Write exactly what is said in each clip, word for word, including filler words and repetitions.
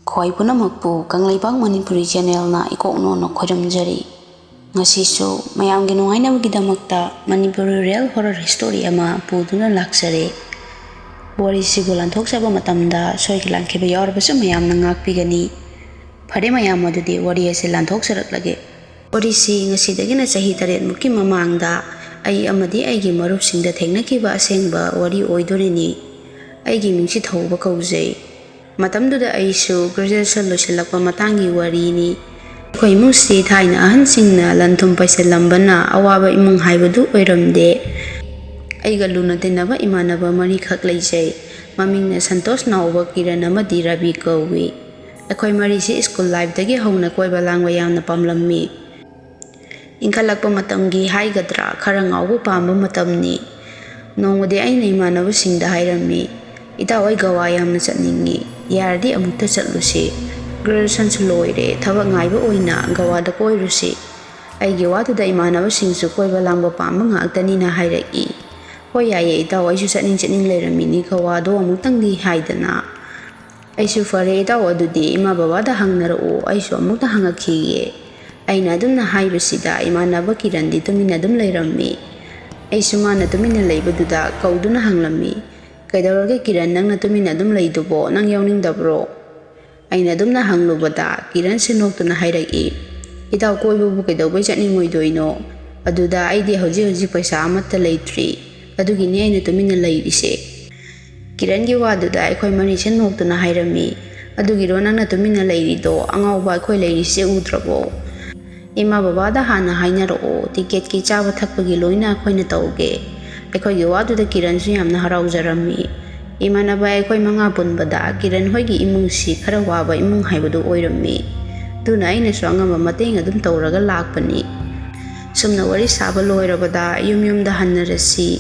ꯈ꯭ꯋꯥꯏ ꯄꯨꯝꯅꯃꯛꯄꯨ ꯀꯪꯂꯩꯄꯥꯛ ꯃꯅꯤꯄꯨꯔꯤ ꯆꯦꯅꯦꯜꯅ ꯏꯀꯣꯛ ꯅꯣꯟꯅ ꯈꯣꯏꯔꯝꯖꯔꯤ꯫ ꯉꯁꯤꯁꯨ ꯃꯌꯥꯝꯒꯤ ꯅꯨꯡꯉꯥꯏꯅꯕꯒꯤꯗꯃꯛꯇ ꯃꯅꯤꯄꯨꯔꯤ ꯔꯤꯌꯦꯜ ꯍꯣꯔꯔ ꯁ꯭ꯇꯣꯔꯤ ꯑꯃ ꯄꯨꯗꯨꯅ ꯂꯥꯛꯆꯔꯦ꯫ ꯋꯥꯔꯤꯁꯤꯕꯨ ꯂꯥꯟꯊꯣꯛꯆꯕ ꯃꯇꯝꯗ ꯁꯣꯏꯈꯤ ꯂꯥꯟꯈꯤꯕ ꯌꯥꯎꯔꯕꯁꯨ ꯃꯌꯥꯝꯅ ꯉꯥꯛꯄꯤꯒꯅꯤ꯫ ꯐꯔꯦ ꯃꯌꯥꯝ, ꯑꯗꯨꯗꯤ ꯋꯥꯔꯤ ꯑꯁꯤ ꯂꯥꯟꯊꯣꯛꯆꯔꯛꯂꯒꯦ꯫ ꯋꯥꯔꯤꯁꯤ ꯉꯁꯤꯗꯒꯤꯅ ꯆꯍꯤ ꯇꯔꯦꯠꯃꯨꯛꯀꯤ ꯃꯃꯥꯡꯗ ꯑꯩ ꯑꯃꯗꯤ ꯑꯩꯒꯤ ꯃꯔꯨꯞꯁꯤꯡꯗ ꯊꯦꯡꯅꯈꯤꯕ ꯑꯁꯦꯡꯕ ꯋꯥꯔꯤ ꯑꯣꯏꯗꯣꯔꯤꯅꯤ꯫ ꯑꯩꯒꯤ ꯃꯤꯡꯁꯤ ꯊꯧꯕ ꯀꯧꯖꯩ꯫ ꯃꯇꯝꯗꯨꯗ ꯑꯩꯁꯨ ꯒ꯭ꯔꯦꯖꯨꯑꯦꯁꯟ ꯂꯣꯏꯁꯤꯜꯂꯛꯄ ꯃꯇꯥꯡꯒꯤ ꯋꯥꯔꯤꯅꯤ꯫ ꯑꯩꯈꯣꯏ ꯏꯃꯨꯡꯁꯤ ꯊꯥꯏꯅ ꯑꯍꯟꯁꯤꯡꯅ ꯂꯟ ꯊꯨꯝ ꯄꯩꯁꯤꯜꯂꯝꯕꯅ ꯑꯋꯥꯕ ꯏꯃꯨꯡ ꯍꯥꯏꯕꯗꯨ ꯑꯣꯏꯔꯝꯗꯦ꯫ ꯑꯩꯒ ꯂꯨꯅ ꯇꯤꯟꯅꯕ ꯏꯃꯥꯟꯅꯕ ꯃꯔꯤꯈꯛ ꯂꯩꯖꯩ꯫ ꯃꯃꯤꯡꯅ ꯁꯟꯇꯣꯁ ꯅꯥꯎꯕ, ꯀꯤꯔꯟ ꯑꯃꯗꯤ ꯔꯕꯤ ꯀꯧꯏ꯫ ꯑꯩꯈꯣꯏ ꯃꯔꯤꯁꯤ ꯁ꯭ꯀꯨꯜ ꯂꯥꯏꯐꯇꯒꯤ ꯍꯧꯅ ꯀꯣꯏꯕ ꯂꯥꯡꯕ ꯌꯥꯝꯅ ꯄꯥꯝꯂꯝꯃꯤ꯫ ꯏꯟꯈꯠꯂꯛꯄ ꯃꯇꯝꯒꯤ ꯍꯥꯏꯒꯗ꯭ꯔꯥ, ꯈꯔ ꯉꯥꯎꯕ ꯄꯥꯝꯕ ꯃꯇꯝꯅꯤ꯫ ꯅꯣꯡꯃꯗꯤ ꯑꯩꯅ ꯏꯃꯥꯟꯅꯕꯁꯤꯡꯗ ꯍꯥꯏꯔꯝꯃꯤ, "ꯏꯇꯥꯎ, ꯑꯩ ꯒꯋꯥ ꯌꯥꯝꯅ ꯆꯠꯅꯤꯡꯉꯤ, ꯌꯥꯔꯗꯤ ꯑꯃꯨꯛꯇ ꯆꯠꯂꯨꯁꯤ꯫ ꯒ꯭ꯔꯦꯖꯨꯑꯦꯁꯟꯁꯨ ꯂꯣꯏꯔꯦ, ꯊꯕꯛ ꯉꯥꯏꯕ ꯑꯣꯏꯅ ꯒꯋꯥꯗ ꯀꯣꯏꯔꯨꯁꯤ"꯫ ꯑꯩꯒꯤ ꯋꯥꯗꯨꯗ ꯏꯃꯥꯟꯅꯕꯁꯤꯡꯁꯨ ꯀꯣꯏꯕ ꯂꯥꯡꯕ ꯄꯥꯝꯕ ꯉꯥꯛꯇꯅꯤꯅ ꯍꯥꯏꯔꯛꯏ꯫ "ꯍꯣꯏ ꯌꯥꯏꯌꯦ ꯏꯇꯥꯎ, ꯑꯩꯁꯨ ꯆꯠꯅꯤꯡ ꯆꯠꯅꯤꯡ ꯂꯩꯔꯝꯃꯤꯅꯤ ꯒꯋꯥꯗꯣ ꯑꯃꯨꯛꯇꯪꯗꯤ" ꯍꯥꯏꯗꯅ꯫ ꯑꯩꯁꯨ "ꯐꯔꯦ ꯏꯇꯥꯎ, ꯑꯗꯨꯗꯤ ꯏꯃꯥ ꯕꯕꯥꯗ ꯍꯪꯅꯔꯛꯎ, ꯑꯩꯁꯨ ꯑꯃꯨꯛꯇ ꯍꯪꯉꯛꯈꯤꯒꯦ"꯫ ꯑꯩꯅ ꯑꯗꯨꯝꯅ ꯍꯥꯏꯕꯁꯤꯗ ꯏꯃꯥꯟꯅꯕ ꯀꯤꯔꯟꯗꯤ ꯇꯨꯃꯤꯟꯅ ꯑꯗꯨꯝ ꯂꯩꯔꯝꯃꯤ꯫ ꯑꯩꯁꯨ ꯃꯥꯅ ꯇꯨꯃꯤꯟꯅ ꯂꯩꯕꯗꯨꯗ ꯀꯧꯗꯨꯅ ꯍꯪꯂꯝꯃꯤ, "ꯀꯩꯗꯧꯔꯒꯦ ꯀꯤꯔꯟ, ꯅꯪꯅ ꯇꯨꯃꯤꯟꯅ ꯑꯗꯨꯝ ꯂꯩꯗꯨꯕꯣ? ꯅꯪ ꯌꯥꯎꯅꯤꯡꯗꯕ꯭ꯔꯣ?" ꯑꯩꯅ ꯑꯗꯨꯝꯅ ꯍꯪꯂꯨꯕꯗ ꯀꯤꯔꯟꯁꯦ ꯅꯣꯛꯇꯨꯅ ꯍꯥꯏꯔꯛꯏ, "ꯏꯇꯥꯎ, ꯀꯣꯏꯕꯕꯨ ꯀꯩꯗꯧꯕꯩ ꯆꯠꯅꯤꯡꯉꯣꯏꯗꯣꯏꯅꯣ? ꯑꯗꯨꯗ ꯑꯩꯗꯤ ꯍꯧꯖꯤꯛ ꯍꯧꯖꯤꯛ ꯄꯩꯁꯥ ꯑꯃꯠꯇ ꯂꯩꯇ꯭ꯔꯤ꯫ ꯑꯗꯨꯒꯤꯅꯤ ꯑꯩꯅ ꯇꯨꯃꯤꯟꯅ ꯂꯩꯔꯤꯁꯦ"꯫ ꯀꯤꯔꯟꯒꯤ ꯋꯥꯗꯨꯗ ꯑꯩꯈꯣꯏ ꯃꯔꯤꯁꯦ ꯅꯣꯛꯇꯨꯅ ꯍꯥꯏꯔꯝꯃꯤ, "ꯑꯗꯨꯒꯤꯔꯣ ꯅꯪꯅ ꯇꯨꯃꯤꯟꯅ ꯂꯩꯔꯤꯗꯣ? ꯑꯉꯥꯎꯕ, ꯑꯩꯈꯣꯏ ꯂꯩꯔꯤꯁꯦ ꯎꯗ꯭ꯔꯕꯣ? ꯏꯃꯥ ꯕꯕꯥꯗ ꯍꯥꯟꯅ ꯍꯥꯏꯅꯔꯛꯑꯣ, ꯇꯤꯀꯦꯠꯀꯤ ꯆꯥꯕ ꯊꯛꯄꯒꯤ ꯂꯣꯏꯅ ꯑꯩꯈꯣꯏꯅ ꯇꯧꯒꯦ"꯫ ꯑꯩꯈꯣꯏꯒꯤ ꯋꯥꯗꯨꯗ ꯀꯤꯔꯟꯁꯨ ꯌꯥꯝꯅ ꯍꯔꯥꯎꯖꯔꯝꯃꯤ꯫ ꯏꯃꯥꯟꯅꯕ ꯑꯩꯈꯣꯏ ꯃꯉꯥ ꯄꯨꯟꯕꯗ ꯀꯤꯔꯟ ꯍꯣꯏꯒꯤ ꯏꯃꯨꯡꯁꯤ ꯈꯔ ꯋꯥꯕ ꯏꯃꯨꯡ ꯍꯥꯏꯕꯗꯨ ꯑꯣꯏꯔꯝꯃꯤ꯫ ꯑꯗꯨꯅ ꯑꯩꯅꯁꯨ ꯑꯉꯝꯕ ꯃꯇꯦꯡ ꯑꯗꯨꯝ ꯇꯧꯔꯒ ꯂꯥꯛꯄꯅꯤ꯫ ꯁꯨꯝꯅ ꯋꯥꯔꯤ ꯁꯥꯕ ꯂꯣꯏꯔꯕꯗ ꯌꯨꯝ ꯌꯨꯝꯗ ꯍꯟꯅꯔꯁꯤ,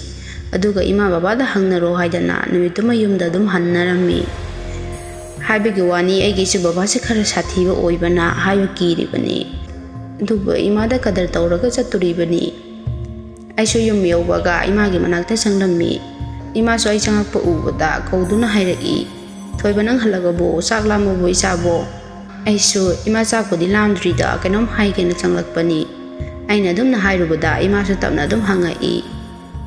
ꯑꯗꯨꯒ ꯏꯃꯥ ꯕꯕꯥꯗ ꯍꯪꯅꯔꯣ ꯍꯥꯏꯗꯅ ꯅꯨꯃꯤꯠꯇꯨꯃ ꯌꯨꯝꯗ ꯑꯗꯨꯝ ꯍꯟꯅꯔꯝꯃꯤ꯫ ꯍꯥꯏꯕꯒꯤ ꯋꯥꯅꯤ, ꯑꯩꯒꯤꯁꯨ ꯕꯕꯥꯁꯦ ꯈꯔ ꯁꯥꯊꯤꯕ ꯑꯣꯏꯕꯅ ꯍꯥꯏꯕ ꯀꯤꯔꯤꯕꯅꯤ꯫ ꯑꯗꯨꯕꯨ ꯏꯃꯥꯗ ꯀꯗꯔ ꯇꯧꯔꯒ ꯆꯠꯇꯣꯔꯤꯕꯅꯤ꯫ ꯑꯩꯁꯨ ꯌꯨꯝ ꯌꯧꯕꯒ ꯏꯃꯥꯒꯤ ꯃꯅꯥꯛꯇ ꯆꯪꯂꯝꯃꯤ꯫ ꯏꯃꯥꯁꯨ ꯑꯩ ꯆꯪꯂꯛꯄ ꯎꯕꯗ ꯀꯧꯗꯨꯅ ꯍꯥꯏꯔꯛꯏ, "ꯊꯣꯏꯕ, ꯅꯪ ꯍꯜꯂꯛꯑꯕꯣ? ꯆꯥꯛ ꯂꯥꯝꯃꯕꯣ ꯏꯆꯥꯕꯣ?" ꯑꯩꯁꯨ, "ꯏꯃꯥ, ꯆꯥꯛꯄꯨꯗꯤ ꯂꯥꯝꯗ꯭ꯔꯤꯗ, ꯀꯩꯅꯣꯝ ꯍꯥꯏꯒꯦꯅ ꯆꯪꯂꯛꯄꯅꯤ"꯫ ꯑꯩꯅ ꯑꯗꯨꯝꯅ ꯍꯥꯏꯔꯨꯕꯗ ꯏꯃꯥꯁꯨ ꯇꯞꯅ ꯑꯗꯨꯝ ꯍꯪꯉꯛꯏ,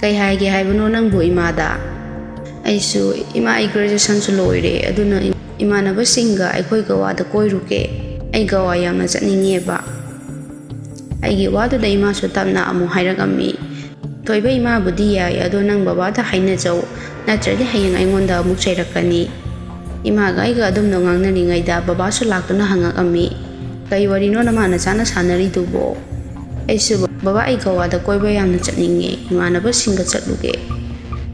"ꯀꯩ ꯍꯥꯏꯒꯦ ꯍꯥꯏꯕꯅꯣ ꯅꯪꯕꯨ ꯏꯃꯥꯗ?" ꯑꯩꯁꯨ, "ꯏꯃꯥ, ꯑꯩ graduationꯁꯨ ꯂꯣꯏꯔꯦ, ꯑꯗꯨꯅ ꯏꯃꯥꯟꯅꯕꯁꯤꯡꯒ ꯑꯩꯈꯣꯏ ꯒꯋꯥꯗ ꯀꯣꯏꯔꯨꯒꯦ꯫ ꯑꯩ ꯒꯋꯥ ꯌꯥꯝꯅ ꯆꯠꯅꯤꯡꯉꯦꯕ"꯫ ꯑꯩꯒꯤ ꯋꯥꯗꯨꯗ ꯏꯃꯥꯁꯨ ꯇꯞꯅ ꯑꯃꯨꯛ ꯍꯥꯏꯔꯛꯑꯝꯃꯤ, "ꯊꯣꯏꯕ, ꯏꯃꯥꯕꯨꯗꯤ ꯌꯥꯏ, ꯑꯗꯣ ꯅꯪ ꯕꯕꯥꯗ ꯍꯥꯏꯅꯖꯧ, ꯅꯠꯇ꯭ꯔꯗꯤ ꯍꯌꯦꯡ ꯑꯩꯉꯣꯟꯗ ꯑꯃꯨꯛ ꯆꯩꯔꯛꯀꯅꯤ"꯫ ꯏꯃꯥꯒ ꯑꯩꯒ ꯑꯗꯨꯝꯅ ꯉꯥꯡꯅꯔꯤꯉꯩꯗ ꯕꯕꯥꯁꯨ ꯂꯥꯛꯇꯨꯅ ꯍꯪꯉꯛꯑꯝꯃꯤ, "ꯀꯩ ꯋꯥꯔꯤꯅꯣ ꯅꯃꯥ ꯅꯆꯥꯅ ꯁꯥꯟꯅꯔꯤꯗꯨꯕꯣ?" ꯑꯩꯁꯨ, "ꯕꯕꯥ, ꯑꯩ ꯒꯋꯥꯗ ꯀꯣꯏꯕ ꯌꯥꯝꯅ ꯆꯠꯅꯤꯡꯉꯦ, ꯏꯃꯥꯟꯅꯕꯁꯤꯡꯒ ꯆꯠꯂꯨꯒꯦ"꯫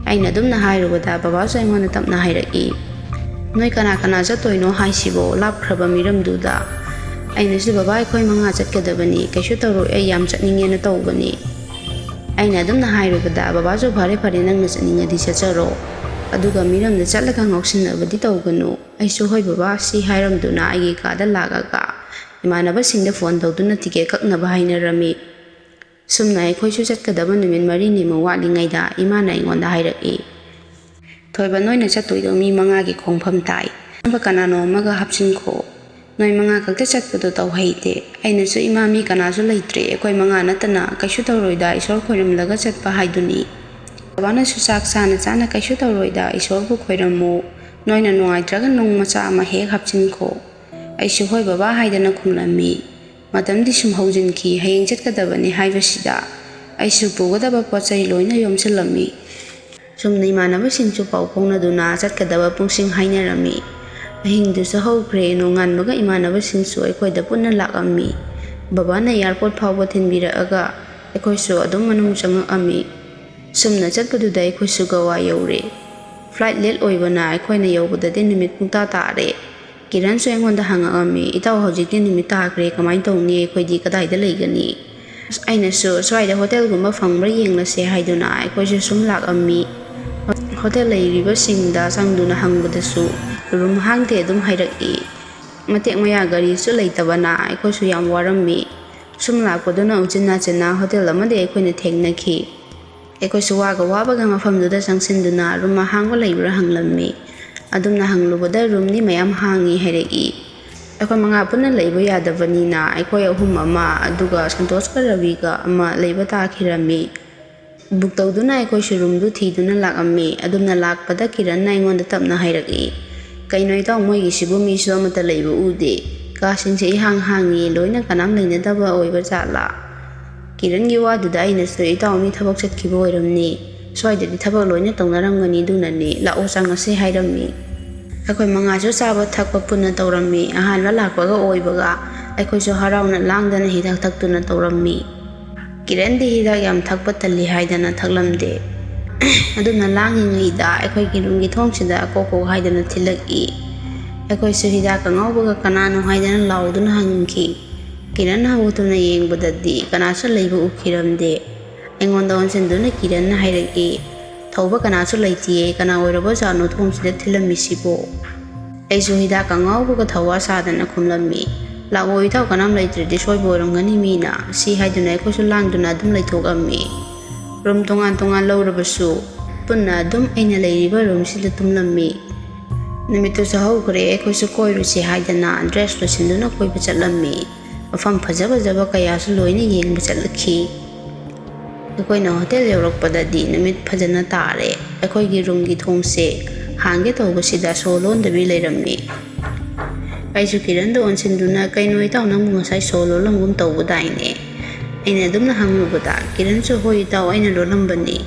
ꯑꯩꯅ ꯑꯗꯨꯝꯅ ꯍꯥꯏꯔꯨꯕꯗ ꯕꯕꯥꯁꯨ ꯑꯩꯉꯣꯟꯗ ꯇꯞꯅ ꯍꯥꯏꯔꯛꯏ, "ꯅꯣꯏ ꯀꯅꯥ ꯀꯅꯥ ꯆꯠꯇꯣꯏꯅꯣ ꯍꯥꯏꯁꯤꯕꯣ, ꯂꯥꯞꯈ꯭ꯔꯕ ꯃꯤꯔꯝꯗꯨꯗ?" ꯑꯩꯅꯁꯨ, "ꯕꯕꯥ, ꯑꯩꯈꯣꯏ ꯃꯉꯥ ꯆꯠꯀꯗꯕꯅꯤ, ꯀꯩꯁꯨ ꯇꯧꯔꯣꯏ, ꯑꯩ ꯌꯥꯝ ꯆꯠꯅꯤꯡꯉꯦꯅ ꯇꯧꯕꯅꯤ"꯫ ꯑꯩꯅ ꯑꯗꯨꯝꯅ ꯍꯥꯏꯔꯨꯕꯗ ꯕꯕꯥꯁꯨ, "ꯐꯔꯦ ꯐꯔꯦ, ꯅꯪꯅ ꯆꯠꯅꯤꯡꯉꯗꯤ ꯆꯠꯆꯔꯣ, ꯑꯗꯨꯒ ꯃꯤꯔꯝꯗ ꯆꯠꯂꯒ ꯉꯥꯎꯁꯤꯟꯅꯕꯗꯤ ꯇꯧꯒꯅꯨ"꯫ ꯑꯩꯁꯨ, "ꯍꯣꯏ ꯕꯕꯥ" ꯁꯤ ꯍꯥꯏꯔꯝꯗꯨꯅ ꯑꯩꯒꯤ ꯀꯥꯗ ꯂꯥꯛꯑꯒ ꯏꯃꯥꯟꯅꯕꯁꯤꯡꯗ phone ꯇꯧꯗꯨꯅ ticket ꯀꯛꯅꯕ ꯍꯥꯏꯅꯔꯝꯃꯤ꯫ ꯁꯨꯝꯅ ꯑꯩꯈꯣꯏꯁꯨ ꯆꯠꯀꯗꯕ ꯅꯨꯃꯤꯠ ꯃꯔꯤꯅꯤꯃꯨꯛ ꯋꯥꯠꯂꯤꯉꯩꯗ ꯏꯃꯥꯅ ꯑꯩꯉꯣꯟꯗ ꯍꯥꯏꯔꯛꯏ, "ꯊꯣꯏꯕ, ꯅꯣꯏꯅ ꯆꯠꯇꯣꯏꯗꯣ ꯃꯤ ꯃꯉꯥꯒꯤ ꯈꯣꯡꯐꯝ ꯇꯥꯏ꯫ ꯑꯅꯧꯕ ꯀꯅꯥꯅꯣ ꯑꯃꯒ ꯍꯥꯞꯆꯤꯟꯈꯣ꯫ ꯅꯣꯏ ꯃꯉꯥ ꯈꯛꯇ ꯆꯠꯄꯗꯣ ꯇꯧꯍꯩꯗꯦ"꯫ ꯑꯩꯅꯁꯨ, "ꯏꯃꯥ, ꯃꯤ ꯀꯅꯥꯁꯨ ꯂꯩꯇ꯭ꯔꯦ꯫ ꯑꯩꯈꯣꯏ ꯃꯉꯥ ꯅꯠꯇꯅ ꯀꯩꯁꯨ ꯇꯧꯔꯣꯏꯗ, ꯏꯁꯣꯔ ꯈꯣꯏꯔꯝꯂꯒ ꯆꯠꯄ ꯍꯥꯏꯗꯨꯅꯤ"꯫ ꯕꯕꯥꯅꯁꯨ, "ꯆꯥꯛ ꯆꯥꯅ ꯆꯥꯅ ꯀꯩꯁꯨ ꯇꯧꯔꯣꯏꯗ, ꯏꯁꯣꯔꯕꯨ ꯈꯣꯏꯔꯝꯃꯨ꯫ ꯅꯣꯏꯅ ꯅꯨꯡꯉꯥꯏꯇ꯭ꯔꯒ ꯅꯨꯡ ꯃꯆꯥ ꯑꯃ ꯍꯦꯛ ꯍꯥꯞꯆꯤꯟꯈꯣ"꯫ ꯑꯩꯁꯨ, "ꯍꯣꯏ ꯕꯕꯥ" ꯍꯥꯏꯗꯅ ꯈꯨꯝꯂꯝꯃꯤ꯫ ꯃꯇꯝꯗꯤ ꯁꯨꯝ ꯍꯧꯖꯤꯟꯈꯤ꯫ ꯍꯌꯦꯡ ꯆꯠꯀꯗꯕꯅꯤ ꯍꯥꯏꯕꯁꯤꯗ ꯑꯩꯁꯨ ꯄꯨꯒꯗꯕ ꯄꯣꯠ ꯆꯩ ꯂꯣꯏꯅ ꯌꯣꯝꯁꯤꯜꯂꯝꯃꯤ꯫ ꯁꯨꯝꯅ ꯏꯃꯥꯟꯅꯕꯁꯤꯡꯁꯨ ꯄꯥꯎ ꯐꯥꯎꯅꯗꯨꯅ ꯆꯠꯀꯗꯕ ꯄꯨꯡꯁꯤꯡ ꯍꯥꯏꯅꯔꯝꯃꯤ꯫ ꯑꯍꯤꯡꯗꯨꯁꯨ ꯍꯧꯈ꯭ꯔꯦ꯫ ꯅꯣꯡꯉꯥꯟꯕꯒ ꯏꯃꯥꯟꯅꯕꯁꯤꯡꯁꯨ ꯑꯩꯈꯣꯏꯗ ꯄꯨꯟꯅ ꯂꯥꯛꯑꯝꯃꯤ꯫ ꯕꯕꯥꯅ airport ꯐꯥꯎꯕ ꯊꯤꯟꯕꯤꯔꯛꯑꯒ ꯑꯩꯈꯣꯏꯁꯨ ꯑꯗꯨꯝ ꯃꯅꯨꯡ ꯆꯪꯉꯛꯑꯝꯃꯤ꯫ ꯁꯨꯝꯅ ꯆꯠꯄꯗꯨꯗ ꯑꯩꯈꯣꯏꯁꯨ ꯒꯋꯥ ꯌꯧꯔꯦ꯫ Flight late ꯑꯣꯏꯕꯅ ꯑꯩꯈꯣꯏꯅ ꯌꯧꯕꯗꯗꯤ ꯅꯨꯃꯤꯠ ꯄꯨꯡꯇꯥ ꯇꯥꯔꯦ꯫ ꯀꯤꯔꯟꯁꯨ ꯑꯩꯉꯣꯟꯗ ꯍꯪꯉꯛꯑꯝꯃꯤ, "ꯏꯇꯥꯎ, ꯍꯧꯖꯤꯛꯇꯤ ꯅꯨꯃꯤꯠ ꯇꯥꯈ꯭ꯔꯦ, ꯀꯃꯥꯏꯅ ꯇꯧꯅꯤ? ꯑꯩꯈꯣꯏꯗꯤ ꯀꯗꯥꯏꯗ ꯂꯩꯒꯅꯤ?" ꯑꯩꯅꯁꯨ, "ꯁ꯭ꯋꯥꯏꯗ ꯍꯣꯇꯦꯜꯒꯨꯝꯕ ꯐꯪꯕ꯭ꯔꯥ ꯌꯦꯡꯂꯁꯦ" ꯍꯥꯏꯗꯨꯅ ꯑꯩꯈꯣꯏꯁꯨ ꯁꯨꯝ ꯂꯥꯛꯑꯝꯃꯤ꯫ ꯍꯣꯇꯦꯜ ꯂꯩꯔꯤꯕꯁꯤꯡꯗ ꯆꯪꯗꯨꯅ ꯍꯪꯕꯗꯁꯨ room ꯍꯥꯡꯗꯦ ꯑꯗꯨꯝ ꯍꯥꯏꯔꯛꯏ꯫ ꯃꯇꯦꯛ ꯃꯌꯥ ꯒꯥꯔꯤꯁꯨ ꯂꯩꯇꯕꯅ ꯑꯩꯈꯣꯏꯁꯨ ꯌꯥꯝ ꯋꯥꯔꯝꯃꯤ꯫ ꯁꯨꯝ ꯂꯥꯛꯄꯗꯨꯅ ꯎꯆꯤꯟ ꯅꯥꯆꯤꯟꯅ ꯍꯣꯇꯦꯜ ꯑꯃꯗꯤ ꯑꯩꯈꯣꯏꯅ ꯊꯦꯡꯅꯈꯤ꯫ ꯑꯩꯈꯣꯏꯁꯨ ꯋꯥꯒ ꯋꯥꯕꯒ ꯃꯐꯝꯗꯨꯗ ꯆꯪꯁꯤꯟꯗꯨꯅ room ꯑꯍꯥꯡꯕ ꯂꯩꯕ꯭ꯔꯥ ꯍꯪꯂꯝꯃꯤ꯫ ꯑꯗꯨꯝꯅ ꯍꯪꯂꯨꯕꯗ ꯔꯨꯝꯗꯤ ꯃꯌꯥꯝ ꯍꯥꯡꯉꯤ ꯍꯥꯏꯔꯛꯏ꯫ ꯑꯩꯈꯣꯏ ꯃꯉꯥ ꯄꯨꯟꯅ ꯂꯩꯕ ꯌꯥꯗꯕꯅꯤꯅ ꯑꯩꯈꯣꯏ ꯑꯍꯨꯝ ꯑꯃ, ꯑꯗꯨꯒ ꯁꯟꯇꯣꯁꯀ ꯔꯕꯤꯒ ꯑꯃ ꯂꯩꯕ ꯇꯥꯈꯤꯔꯝꯃꯤ꯫ ꯕꯨꯛ ꯇꯧꯗꯨꯅ ꯑꯩꯈꯣꯏꯁꯨ ꯔꯨꯝꯗꯨ ꯊꯤꯗꯨꯅ ꯂꯥꯛꯑꯝꯃꯤ꯫ ꯑꯗꯨꯝꯅ ꯂꯥꯛꯄꯗ ꯀꯤꯔꯟꯅ ꯑꯩꯉꯣꯟꯗ ꯇꯞꯅ ꯍꯥꯏꯔꯛꯏ, "ꯀꯩꯅꯣ ꯏꯇꯥꯎ, ꯃꯣꯏꯒꯤꯁꯤꯕꯨ ꯃꯤꯁꯨ ꯑꯃꯠꯇ ꯂꯩꯕ ꯎꯗꯦ꯫ ꯀꯥꯁꯤꯡꯁꯦ ꯏꯍꯥꯡ ꯍꯥꯡꯉꯤ, ꯂꯣꯏꯅ ꯀꯅꯥꯝ ꯂꯩꯅꯗꯕ ꯑꯣꯏꯕ ꯖꯥꯠꯂꯥ?" ꯀꯤꯔꯟꯒꯤ ꯋꯥꯗꯨꯗ ꯑꯩꯅꯁꯨ, "ꯏꯇꯥꯎ, ꯃꯤ ꯊꯕꯛ ꯆꯠꯈꯤꯕ ꯑꯣꯏꯔꯝꯅꯤ꯫ ꯁ꯭ꯋꯥꯏꯗꯗꯤ ꯊꯕꯛ ꯂꯣꯏꯅ ꯇꯧꯅꯔꯝꯒꯅꯤ, ꯑꯗꯨꯅꯅꯤ꯫ ꯂꯥꯛꯑꯣ, ꯆꯪꯉꯁꯦ" ꯍꯥꯏꯔꯝꯃꯤ꯫ ꯑꯩꯈꯣꯏ ꯃꯉꯥꯁꯨ ꯆꯥꯕ ꯊꯛꯄ ꯄꯨꯟꯅ ꯇꯧꯔꯝꯃꯤ꯫ ꯑꯍꯥꯟꯕ ꯂꯥꯛꯄꯒ ꯑꯣꯏꯕꯒ ꯑꯩꯈꯣꯏꯁꯨ ꯍꯔꯥꯎꯅ ꯂꯥꯡꯗꯅ ꯍꯤꯗꯥꯛ ꯊꯛꯇꯨꯅ ꯇꯧꯔꯝꯃꯤ꯫ ꯀꯤꯔꯟꯗꯤ ꯍꯤꯗꯥꯛ ꯌꯥꯝ ꯊꯛꯄ ꯇꯜꯂꯤ ꯍꯥꯏꯗꯅ ꯊꯛꯂꯝꯗꯦ꯫ ꯑꯗꯨꯅ ꯂꯥꯡꯉꯤꯉꯩꯗ ꯑꯩꯈꯣꯏꯒꯤ ꯔꯨꯝꯒꯤ ꯊꯣꯡꯁꯤꯗ ꯀꯣꯛ ꯀꯣꯛ ꯍꯥꯏꯗꯅ ꯊꯤꯜꯂꯛꯏ꯫ ꯑꯩꯈꯣꯏꯁꯨ ꯍꯤꯗꯥꯛ ꯑꯉꯥꯎꯕꯒ ꯀꯅꯥꯅꯣ ꯍꯥꯏꯗꯅ ꯂꯥꯎꯗꯨꯅ ꯍꯪꯈꯤ꯫ ꯀꯤꯔꯟ ꯍꯧꯒꯠꯇꯨꯅ ꯌꯦꯡꯕꯗꯗꯤ ꯀꯅꯥꯁꯨ ꯂꯩꯕ ꯎꯈꯤꯔꯝꯗꯦ꯫ ꯑꯩꯉꯣꯟꯗ ꯑꯣꯟꯁꯤꯟꯗꯨꯅ ꯀꯤꯔꯟꯅ ꯍꯥꯏꯔꯛꯏ, "ꯊꯧꯕ ꯀꯅꯥꯁꯨ ꯂꯩꯇꯤꯌꯦ, ꯀꯅꯥ ꯑꯣꯏꯔꯕꯖꯥꯠꯅꯣ ꯊꯣꯡꯁꯤꯗ ꯊꯤꯜꯂꯝꯃꯤꯁꯤꯕꯣ?" ꯑꯩꯁꯨ ꯍꯤꯗꯥꯛ ꯑꯉꯥꯎꯕꯒ ꯊꯋꯥ ꯁꯥꯗꯅ ꯈꯨꯝꯂꯝꯃꯤ, "ꯂꯥꯛꯑꯣ ꯏꯇꯥꯎ, ꯀꯅꯥꯝ ꯂꯩꯇ꯭ꯔꯗꯤ ꯁꯣꯏꯕ ꯑꯣꯏꯔꯝꯒꯅꯤ ꯃꯤꯅ", ꯁꯤ ꯍꯥꯏꯗꯨꯅ ꯑꯩꯈꯣꯏꯁꯨ ꯂꯥꯡꯗꯨꯅ ꯑꯗꯨꯝ ꯂꯩꯊꯣꯛꯑꯝꯃꯤ꯫ ꯔꯨꯝ ꯇꯣꯉꯥꯟ ꯇꯣꯉꯥꯟ ꯂꯧꯔꯕꯁꯨ ꯄꯨꯟꯅ ꯑꯗꯨꯝ ꯑꯩꯅ ꯂꯩꯔꯤꯕ ꯔꯨꯝꯁꯤꯗ ꯇꯨꯝꯂꯝꯃꯤ꯫ ꯅꯨꯃꯤꯠꯇꯨꯁꯨ ꯍꯧꯈ꯭ꯔꯦ, ꯑꯩꯈꯣꯏꯁꯨ ꯀꯣꯏꯔꯨꯁꯤ ꯍꯥꯏꯗꯅ ꯗ꯭ꯔꯦꯁ ꯂꯣꯏꯁꯤꯟꯗꯨꯅ ꯀꯣꯏꯕ ꯆꯠꯂꯝꯃꯤ꯫ ꯃꯐꯝ ꯐꯖ ꯐꯖꯕ ꯀꯌꯥꯁꯨ ꯂꯣꯏꯅ ꯌꯦꯡꯕ ꯆꯠꯂꯛꯈꯤ꯫ ꯑꯩꯈꯣꯏꯅ ꯍꯣꯇꯦꯜ ꯌꯧꯔꯛꯄꯗꯗꯤ ꯅꯨꯃꯤꯠ ꯐꯖꯅ ꯇꯥꯔꯦ꯫ ꯑꯩꯈꯣꯏꯒꯤ ꯔꯨꯝꯒꯤ ꯊꯣꯡꯁꯦ ꯍꯥꯡꯒꯦ ꯇꯧꯕꯁꯤꯗ ꯁꯣ ꯂꯣꯟꯗꯕꯤ ꯂꯩꯔꯝꯃꯤ꯫ ꯑꯩꯁꯨ ꯀꯤꯔꯟꯗ ꯑꯣꯟꯁꯤꯟꯗꯨꯅ, "ꯀꯩꯅꯣ ꯏꯇꯥꯎ, ꯅꯪꯕꯨ ꯉꯁꯥꯏ ꯁꯣ ꯂꯣꯜꯂꯝꯒꯨꯝ ꯇꯧꯕꯗꯥꯏꯅꯦ?" ꯑꯩꯅ ꯑꯗꯨꯝꯅ ꯍꯪꯂꯨꯕꯗ ꯀꯤꯔꯟꯁꯨ, "ꯍꯣꯏ ꯏꯇꯥꯎ, ꯑꯩꯅ ꯂꯣꯜꯂꯝꯕꯅꯤ꯫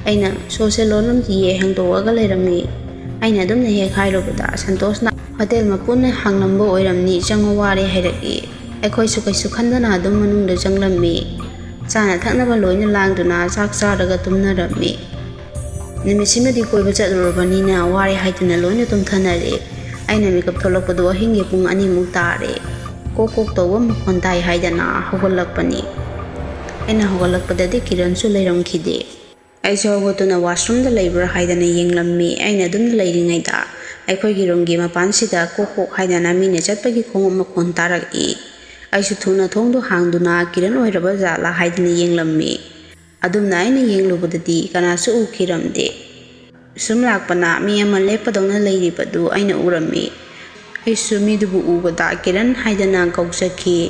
ꯑꯩꯅ ꯁꯣꯁꯦ ꯂꯣꯜꯂꯝꯗꯤꯌꯦ, ꯍꯥꯡꯗꯣꯛꯑꯒ ꯂꯩꯔꯝꯃꯤ꯫" ꯑꯩꯅ ꯑꯗꯨꯝꯅ ꯍꯦꯛ ꯍꯥꯏꯔꯨꯕꯗ ꯁꯟꯇꯣꯁꯅ, "ꯍꯣꯇꯦꯜ ꯃꯄꯨꯅ ꯍꯥꯡꯂꯝꯕ ꯑꯣꯏꯔꯝꯅꯤ, ꯆꯪꯉꯣ, ꯋꯥꯔꯦ" ꯍꯥꯏꯔꯛꯏ꯫ ꯑꯩꯈꯣꯏꯁꯨ ꯀꯩꯁꯨ ꯈꯟꯗꯅ ꯑꯗꯨꯝ ꯃꯅꯨꯡꯗ ꯆꯪꯂꯝꯃꯤ꯫ ꯆꯥꯅ ꯊꯛꯅꯕ ꯂꯣꯏꯅ ꯂꯥꯡꯗꯨꯅ ꯆꯥꯛ ꯆꯥꯔꯒ ꯇꯨꯝꯅꯔꯝꯃꯤ꯫ ꯅꯨꯃꯤꯠꯁꯤꯃꯗꯤ ꯀꯣꯏꯕ ꯆꯠꯂꯨꯔꯕꯅꯤꯅ ꯋꯥꯔꯦ ꯍꯥꯏꯗꯨꯅ ꯂꯣꯏꯅ ꯇꯨꯝꯊꯅꯔꯦ꯫ ꯑꯩꯅ ꯃꯤꯀꯞ ꯊꯣꯛꯂꯛꯄꯗꯣ ꯑꯍꯤꯡꯒꯤ ꯄꯨꯡ ꯑꯅꯤꯃꯨꯛ ꯇꯥꯔꯦ꯫ ꯀꯣꯛ ꯀꯣꯛ ꯇꯧꯕ ꯃꯈꯣꯟ ꯇꯥꯏ ꯍꯥꯏꯗꯅ ꯍꯧꯒꯠꯂꯛꯄꯅꯤ꯫ ꯑꯩꯅ ꯍꯧꯒꯠꯂꯛꯄꯗꯗꯤ ꯀꯤꯔꯟꯁꯨ ꯂꯩꯔꯝꯈꯤꯗꯦ꯫ ꯑꯩꯁꯨ ꯍꯧꯒꯠꯇꯨꯅ ꯋꯥꯁꯔꯨꯝꯗ ꯂꯩꯕ꯭ꯔꯥ ꯍꯥꯏꯗꯅ ꯌꯦꯡꯂꯝꯃꯤ꯫ ꯑꯩꯅ ꯑꯗꯨꯝ ꯂꯩꯔꯤꯉꯩꯗ ꯑꯩꯈꯣꯏꯒꯤ ꯔꯨꯝꯒꯤ ꯃꯄꯥꯟꯁꯤꯗ ꯀꯣꯛ ꯀꯣꯛ ꯍꯥꯏꯗꯅ ꯃꯤꯅ ꯆꯠꯄꯒꯤ ꯈꯣꯡꯎꯞ ꯃꯈꯣꯟ ꯇꯥꯔꯛꯏ꯫ ꯑꯩꯁꯨ ꯊꯨꯅ ꯊꯣꯡꯗꯨ ꯍꯥꯡꯗꯨꯅ ꯀꯤꯔꯟ ꯑꯣꯏꯔꯕ ꯖꯥꯠꯂꯥ ꯍꯥꯏꯗꯨꯅ ꯌꯦꯡꯂꯝꯃꯤ꯫ ꯑꯗꯨꯝꯅ ꯑꯩꯅ ꯌꯦꯡꯂꯨꯕꯗꯗꯤ ꯀꯅꯥꯁꯨ ꯎꯈꯤꯔꯝꯗꯦ꯫ ꯁꯨꯝ ꯂꯥꯛꯄꯅ ꯃꯤ ꯑꯃ ꯂꯦꯞꯄꯗꯧꯅ ꯂꯩꯔꯤꯕꯗꯨ ꯑꯩꯅ ꯎꯔꯝꯃꯤ꯫ ꯑꯩꯁꯨ ꯃꯤꯗꯨꯕꯨ ꯎꯕꯗ ꯀꯤꯔꯟ ꯍꯥꯏꯗꯅ ꯀꯧꯖꯈꯤ꯫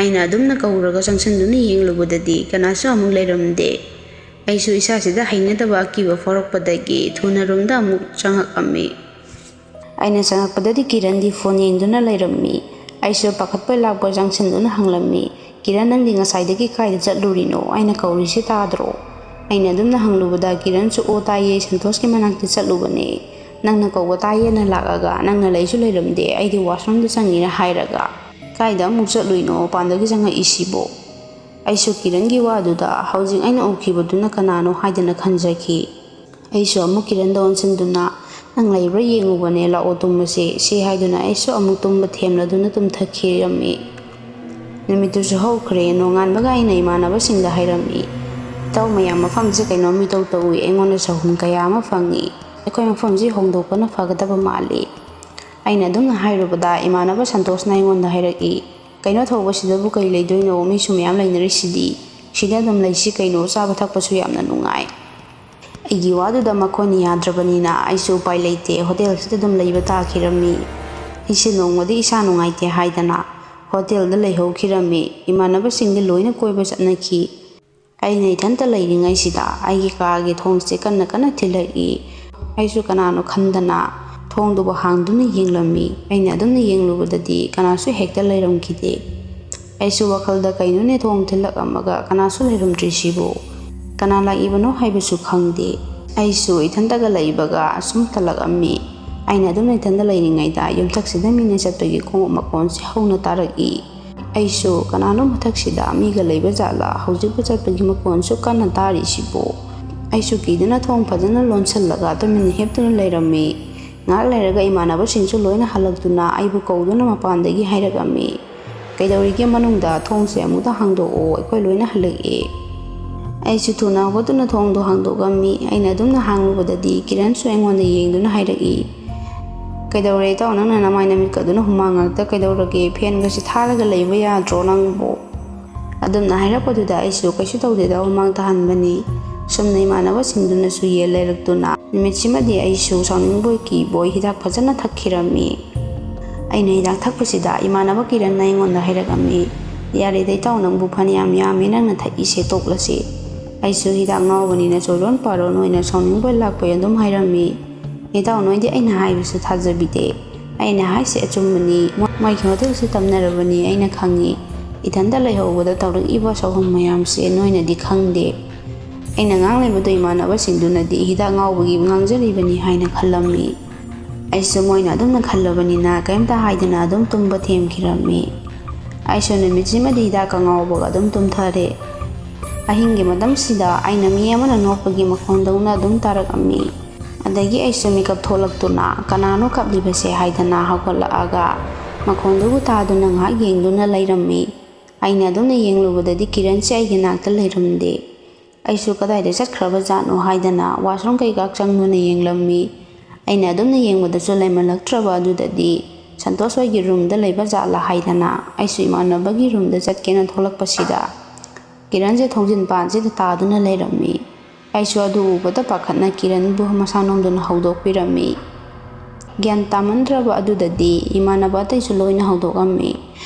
ꯑꯩꯅ ꯑꯗꯨꯝꯅ ꯀꯧꯔꯒ ꯆꯪꯁꯤꯟꯗꯨꯅ ꯌꯦꯡꯂꯨꯕꯗꯗꯤ ꯀꯅꯥꯁꯨ ꯑꯃꯨꯛ ꯂꯩꯔꯝꯗꯦ꯫ ꯑꯩꯁꯨ ꯏꯁꯥꯁꯤꯗ ꯍꯩꯅꯗꯕ ꯑꯀꯤꯕ ꯐꯥꯎꯔꯛꯄꯗꯒꯤ ꯊꯨꯅ ꯔꯨꯝꯗ ꯑꯃꯨꯛ ꯆꯪꯉꯛꯑꯝꯃꯤ꯫ ꯑꯩꯅ ꯆꯪꯉꯛꯄꯗꯗꯤ ꯀꯤꯔꯟꯗꯤ ꯐꯣꯟ ꯌꯦꯡꯗꯨꯅ ꯂꯩꯔꯝꯃꯤ꯫ ꯑꯩꯁꯨ ꯄꯥꯈꯠꯄꯣꯏ ꯂꯥꯛꯄꯣꯏ ꯆꯪꯁꯤꯟꯗꯨꯅ ꯍꯪꯂꯝꯃꯤ, "ꯀꯤꯔꯟ, ꯅꯪꯗꯤ ꯉꯁꯥꯏꯗꯒꯤ ꯀꯥꯏꯗ ꯆꯠꯂꯨꯔꯤꯅꯣ? ꯑꯩꯅ ꯀꯧꯔꯤꯁꯤ ꯇꯥꯗ꯭ꯔꯣ?" ꯑꯩꯅ ꯑꯗꯨꯝꯅ ꯍꯪꯂꯨꯕꯗ ꯀꯤꯔꯟꯁꯨ, "ꯑꯣ, ꯇꯥꯏꯌꯦ, ꯁꯟꯇꯣꯁꯀꯤ ꯃꯅꯥꯛꯇ ꯆꯠꯂꯨꯕꯅꯦ꯫ ꯅꯪꯅ ꯀꯧꯕ ꯇꯥꯏꯌꯦꯅ ꯂꯥꯛꯑꯒ ꯅꯪꯅ ꯂꯩꯁꯨ ꯂꯩꯔꯝꯗꯦ, ꯑꯩꯗꯤ ꯋꯥꯁꯔꯨꯝꯗ ꯆꯪꯉꯤꯅ ꯍꯥꯏꯔꯒ ꯀꯥꯏꯗ ꯑꯃꯨꯛ ꯆꯠꯂꯨꯏꯅꯣ ꯃꯄꯥꯟꯗꯒꯤ ꯆꯪꯉꯛꯏꯁꯤꯕꯣ?" ꯑꯩꯁꯨ ꯀꯤꯔꯟꯒꯤ ꯋꯥꯗꯨꯗ ꯍꯧꯖꯤꯛ ꯑꯩꯅ ꯎꯈꯤꯕꯗꯨꯅ ꯀꯅꯥꯅꯣ ꯍꯥꯏꯗꯅ ꯈꯟꯖꯈꯤ꯫ ꯑꯩꯁꯨ ꯑꯃꯨꯛ ꯀꯤꯔꯟꯗ ꯑꯣꯟꯁꯤꯟꯗꯨꯅ, "ꯅꯪ ꯂꯩꯕ꯭ꯔꯥ ꯌꯦꯡꯉꯨꯕꯅꯦ, ꯂꯥꯛꯑꯣ ꯇꯨꯝꯃꯁꯦ," ꯁꯤ ꯍꯥꯏꯗꯨꯅ ꯑꯩꯁꯨ ꯑꯃꯨꯛ ꯇꯨꯝꯕ ꯊꯦꯝꯂꯗꯨꯅ ꯇꯨꯝꯊꯈꯤꯔꯝꯃꯤ꯫ ꯅꯨꯃꯤꯠꯇꯨꯁꯨ ꯍꯧꯈ꯭ꯔꯦ꯫ ꯅꯣꯡꯉꯥꯟꯕꯒ ꯑꯩꯅ ꯏꯃꯥꯟꯅꯕꯁꯤꯡꯗ ꯍꯥꯏꯔꯝꯃꯤ, "ꯏꯇꯥꯎ ꯃꯌꯥꯝ, ꯃꯐꯝꯁꯦ ꯀꯩꯅꯣꯝ ꯏꯇꯧ ꯇꯧꯏ, ꯑꯩꯉꯣꯟꯗ ꯆꯍꯨꯝ ꯀꯌꯥ ꯑꯃ ꯐꯪꯉꯤ꯫ ꯑꯩꯈꯣꯏ ꯃꯐꯝꯁꯤ ꯍꯣꯡꯗꯣꯛꯄꯅ ꯐꯒꯗꯕ ꯃꯥꯜꯂꯤ꯫" ꯑꯩꯅ ꯑꯗꯨꯝꯅ ꯍꯥꯏꯔꯨꯕꯗ ꯏꯃꯥꯟꯅꯕ ꯁꯟꯇꯣꯁꯅ ꯑꯩꯉꯣꯟꯗ ꯍꯥꯏꯔꯛꯏ, "ꯀꯩꯅꯣ ꯊꯧꯕꯁꯤꯗꯕꯨ ꯀꯩ ꯂꯩꯗꯣꯏꯅꯣ? ꯃꯤꯁꯨ ꯃꯌꯥꯝ ꯂꯩꯅꯔꯤꯁꯤꯗꯤ꯫ ꯁꯤꯗ ꯑꯗꯨꯝ ꯂꯩꯁꯤ ꯀꯩꯅꯣ, ꯆꯥꯕ ꯊꯛꯄꯁꯨ ꯌꯥꯝꯅ ꯅꯨꯡꯉꯥꯏ꯫" ꯑꯩꯒꯤ ꯋꯥꯗꯨꯗ ꯃꯈꯣꯏꯅ ꯌꯥꯗ꯭ꯔꯕꯅꯤꯅ ꯑꯩꯁꯨ ꯎꯄꯥꯏ ꯂꯩꯇꯦ, ꯍꯣꯇꯦꯜꯁꯤꯗ ꯑꯗꯨꯝ ꯂꯩꯕ ꯇꯥꯈꯤꯔꯝꯃꯤ꯫ ꯑꯩꯁꯦ ꯅꯣꯡꯃꯗꯤ ꯏꯁꯥ ꯅꯨꯡꯉꯥꯏꯇꯦ ꯍꯥꯏꯗꯅ ꯍꯣꯇꯦꯜꯗ ꯂꯩꯍꯧꯈꯤꯔꯝꯃꯤ꯫ ꯏꯃꯥꯟꯅꯕꯁꯤꯡꯗꯤ ꯂꯣꯏꯅ ꯀꯣꯏꯕ ꯆꯠꯅꯈꯤ꯫ ꯑꯩꯅ ꯏꯊꯟꯇ ꯂꯩꯔꯤꯉꯩꯁꯤꯗ ꯑꯩꯒꯤ ꯀꯥꯒꯤ ꯊꯣꯡꯁꯦ ꯀꯟꯅ ꯀꯟꯅ ꯊꯤꯜꯂꯛꯏ꯫ ꯑꯩꯁꯨ ꯀꯅꯥꯅꯣ ꯈꯟꯗꯅ ꯊꯣꯡꯗꯨꯕꯨ ꯍꯥꯡꯗꯨꯅ ꯌꯦꯡꯂꯝꯃꯤ꯫ ꯑꯩꯅ ꯑꯗꯨꯝꯅ ꯌꯦꯡꯂꯨꯕꯗꯗꯤ ꯀꯅꯥꯁꯨ ꯍꯦꯛꯇ ꯂꯩꯔꯝꯈꯤꯗꯦ꯫ ꯑꯩꯁꯨ ꯋꯥꯈꯜꯗ, "ꯀꯩꯅꯣꯅꯦ, ꯊꯣꯡ ꯊꯤꯜꯂꯛꯑꯝꯃꯒ ꯀꯅꯥꯁꯨ ꯂꯩꯔꯝꯗ꯭ꯔꯤꯁꯤꯕꯨ? ꯀꯅꯥ ꯂꯥꯛꯏꯕꯅꯣ ꯍꯥꯏꯕꯁꯨ ꯈꯪꯗꯦ꯫" ꯑꯩꯁꯨ ꯏꯊꯟꯇꯒ ꯂꯩꯕꯒ ꯁꯨꯝ ꯇꯜꯂꯛꯑꯝꯃꯤ꯫ ꯑꯩꯅ ꯑꯗꯨꯝꯅ ꯏꯊꯟꯇ ꯂꯩꯔꯤꯉꯩꯗ ꯌꯨꯝꯊꯛꯁꯤꯗ ꯃꯤꯅ ꯆꯠꯄꯒꯤ ꯈꯣꯡꯎꯞ ꯃꯈꯣꯟꯁꯦ ꯍꯧꯅ ꯇꯥꯔꯛꯏ꯫ ꯑꯩꯁꯨ, "ꯀꯅꯥꯅꯣ ꯃꯊꯛꯁꯤꯗ ꯃꯤꯒ ꯂꯩꯕ ꯖꯥꯠꯂꯥ? ꯍꯧꯖꯤꯛꯄꯨ ꯆꯠꯄꯒꯤ ꯃꯈꯣꯟꯁꯨ ꯀꯟꯅ ꯇꯥꯔꯤꯁꯤꯕꯨ?" ꯑꯩꯁꯨ ꯀꯤꯗꯨꯅ ꯊꯣꯡ ꯐꯖꯅ ꯂꯣꯟꯁꯤꯜꯂꯒ ꯇꯨꯃꯤꯟꯅ ꯍꯤꯞꯇꯨꯅ ꯂꯩꯔꯝꯃꯤ꯫ ꯉꯥꯏꯍꯥꯛ ꯂꯩꯔꯒ ꯏꯃꯥꯟꯅꯕꯁꯤꯡꯁꯨ ꯂꯣꯏꯅ ꯍꯜꯂꯛꯇꯨꯅ ꯑꯩꯕꯨ ꯀꯧꯗꯨꯅ ꯃꯄꯥꯟꯗꯒꯤ ꯍꯥꯏꯔꯛꯑꯝꯃꯤ, "ꯀꯩꯗꯧꯔꯤꯒꯦ ꯃꯅꯨꯡꯗ? ꯊꯣꯡꯁꯦ ꯑꯃꯨꯛꯇ ꯍꯥꯡꯗꯣꯛꯑꯣ, ꯑꯩꯈꯣꯏ ꯂꯣꯏꯅ ꯍꯜꯂꯛꯑꯦ꯫" ꯑꯩꯁꯨ ꯊꯨꯅ ꯍꯧꯒꯠꯇꯨꯅ ꯊꯣꯡꯗꯣ ꯍꯥꯡꯗꯣꯛꯑꯝꯃꯤ꯫ ꯑꯩꯅ ꯑꯗꯨꯝꯅ ꯍꯥꯡꯂꯨꯕꯗꯗꯤ ꯀꯤꯔꯟꯁꯨ ꯑꯩꯉꯣꯟꯗ ꯌꯦꯡꯗꯨꯅ ꯍꯥꯏꯔꯛꯏ, "ꯀꯩꯗꯧꯔꯦ ꯏꯇꯥꯎ, ꯅꯪꯅ ꯅꯃꯥꯏ ꯅꯃꯤꯠꯀꯗꯨꯅ ꯍꯨꯃꯥꯡ ꯉꯥꯛꯇ ꯀꯩꯗꯧꯔꯒꯦ? ꯐꯦꯟꯒꯁꯤ ꯊꯥꯔꯒ ꯂꯩꯕ ꯌꯥꯗ꯭ꯔꯣ ꯅꯪꯕꯨ?" ꯑꯗꯨꯝꯅ ꯍꯥꯏꯔꯛꯄꯗꯨꯗ ꯑꯩꯁꯨ, "ꯀꯩꯁꯨ ꯇꯧꯗꯦꯗ, ꯍꯨꯃꯥꯡ ꯇꯥꯍꯟꯕꯅꯤ꯫" ꯁꯨꯝꯅ ꯏꯃꯥꯟꯅꯕꯁꯤꯡꯗꯨꯅꯁꯨ ꯌꯦꯟ ꯂꯩꯔꯛꯇꯨꯅ ꯅꯨꯃꯤꯠꯁꯤꯃꯗꯤ ꯑꯩꯁꯨ ꯁꯥꯎꯅꯤꯡꯕꯣꯏ ꯀꯤꯕꯣꯏ ꯍꯤꯗꯥꯛ ꯐꯖꯅ ꯊꯛꯈꯤꯔꯝꯃꯤ꯫ ꯑꯩꯅ ꯍꯤꯗꯥꯛ ꯊꯛꯄꯁꯤꯗ ꯏꯃꯥꯟꯅꯕ ꯀꯤꯔꯟꯅ ꯑꯩꯉꯣꯟꯗ ꯍꯥꯏꯔꯛꯑꯝꯃꯤ, "ꯌꯥꯔꯦꯗ ꯏꯇꯥꯎ, ꯅꯪꯕꯨ ꯐꯅꯌꯥꯝ ꯌꯥꯝꯃꯤ ꯅꯪꯅ ꯊꯛꯏꯁꯦ, ꯇꯣꯛꯂꯁꯤ"꯫ ꯑꯩꯁꯨ ꯍꯤꯗꯥꯛ ꯉꯥꯎꯕꯅꯤꯅ ꯆꯣꯏꯔꯣꯟ ꯄꯥꯔꯣꯟ ꯑꯣꯏꯅ ꯁꯥꯎꯅꯤꯡꯕꯣꯏ ꯂꯥꯛꯄꯣꯏ ꯑꯗꯨꯝ ꯍꯥꯏꯔꯝꯃꯤ꯫ "ꯏꯇꯥꯎ, ꯅꯣꯏꯗꯤ ꯑꯩꯅ ꯍꯥꯏꯕꯁꯨ ꯊꯥꯖꯕꯤꯗꯦ꯫ ꯑꯩꯅ ꯍꯥꯏꯁꯦ ꯑꯆꯨꯝꯕꯅꯤ꯫ ꯃꯣꯏꯒꯤ ꯍꯣꯇꯦꯜꯁꯨ ꯇꯝꯅꯔꯕꯅꯤ, ꯑꯩꯅ ꯈꯪꯉꯤ꯫ ꯏꯊꯟꯇ ꯂꯩꯍꯧꯕꯗ ꯇꯧꯔꯛꯏꯕ ꯁꯥꯎꯍꯨꯝ ꯃꯌꯥꯝꯁꯦ ꯅꯣꯏꯅꯗꯤ ꯈꯪꯗꯦ"꯫ ꯑꯩꯅ ꯉꯥꯡꯂꯤꯕꯗꯨ ꯏꯃꯥꯟꯅꯕꯁꯤꯡꯗꯨꯅꯗꯤ ꯍꯤꯗꯥꯛ ꯉꯥꯎꯕꯒꯤ ꯉꯥꯡꯖꯔꯤꯕꯅꯤ ꯍꯥꯏꯅ ꯈꯜꯂꯝꯃꯤ꯫ ꯑꯩꯁꯨ ꯃꯣꯏꯅ ꯑꯗꯨꯝꯅ ꯈꯜꯂꯕꯅꯤꯅ ꯀꯔꯤꯝꯇ ꯍꯥꯏꯗꯅ ꯑꯗꯨꯝ ꯇꯨꯝꯕ ꯊꯦꯝꯈꯤꯔꯝꯃꯤ꯫ ꯑꯩꯁꯨ ꯅꯨꯃꯤꯠꯁꯤꯃꯗꯤ ꯍꯤꯗꯥꯛꯀ ꯉꯥꯎꯕꯒ ꯑꯗꯨꯝ ꯇꯨꯝꯊꯔꯦ꯫ ꯑꯍꯤꯡꯒꯤ ꯃꯇꯝꯁꯤꯗ ꯑꯩꯅ ꯃꯤ ꯑꯃꯅ ꯅꯣꯛꯄꯒꯤ ꯃꯈꯣꯟꯗꯧꯅ ꯑꯗꯨꯝ ꯇꯥꯔꯛꯑꯝꯃꯤ꯫ ꯑꯗꯒꯤ ꯑꯩꯁꯨ ꯃꯤꯀꯞ ꯊꯣꯛꯂꯛꯇꯨꯅ, "ꯀꯅꯥꯅꯣ ꯀꯞꯂꯤꯕꯁꯦ?" ꯍꯥꯏꯗꯅ ꯍꯧꯒꯠꯂꯛꯑꯒ ꯃꯈꯣꯟꯗꯨꯕꯨ ꯇꯥꯗꯨꯅ ꯉꯥꯏꯍꯥꯛ ꯌꯦꯡꯗꯨꯅ ꯂꯩꯔꯝꯃꯤ꯫ ꯑꯩꯅ ꯑꯗꯨꯝꯅ ꯌꯦꯡꯂꯨꯕꯗꯗꯤ ꯀꯤꯔꯟꯁꯦ ꯑꯩꯒꯤ ꯅꯥꯛꯇ ꯂꯩꯔꯝꯗꯦ꯫ ꯑꯩꯁꯨ ꯀꯗꯥꯏꯗ ꯆꯠꯈ꯭ꯔꯕ ꯖꯥꯠꯅꯣ ꯍꯥꯏꯗꯅ washroom ꯀꯩꯀꯥ ꯆꯪꯗꯨꯅ ꯌꯦꯡꯂꯝꯃꯤ꯫ ꯑꯩꯅ ꯑꯗꯨꯝꯅ ꯌꯦꯡꯕꯗꯁꯨ ꯂꯩꯃꯜꯂꯛꯇ꯭ꯔꯕ ꯑꯗꯨꯗꯗꯤ ꯁꯟꯇꯣꯁ ꯍꯣꯏꯒꯤ roomꯗ ꯂꯩꯕ ꯖꯥꯠꯂꯥ ꯍꯥꯏꯗꯅ ꯑꯩꯁꯨ ꯏꯃꯥꯟꯅꯕꯒꯤ roomꯗ ꯆꯠꯀꯦꯅ ꯊꯣꯛꯂꯛꯄꯁꯤꯗ ꯀꯤꯔꯟꯁꯦ ꯊꯣꯡꯖꯤꯟ ꯄꯥꯟꯁꯤꯗ ꯇꯥꯗꯨꯅ ꯂꯩꯔꯝꯃꯤ꯫ ꯑꯩꯁꯨ ꯑꯗꯨ ꯎꯕꯗ ꯄꯥꯈꯠꯅ ꯀꯤꯔꯟꯕꯨ ꯃꯁꯥ ꯅꯣꯝꯗꯨꯅ ꯍꯧꯗꯣꯛꯄꯤꯔꯝꯃꯤ꯫ ꯒ꯭ꯌꯥꯟ ꯇꯥꯃꯟꯗ꯭ꯔꯕ ꯑꯗꯨꯗꯗꯤ ꯏꯃꯥꯟꯅꯕ ꯑꯇꯩꯁꯨ ꯂꯣꯏꯅ ꯍꯧꯗꯣꯛꯑꯝꯃꯤ꯫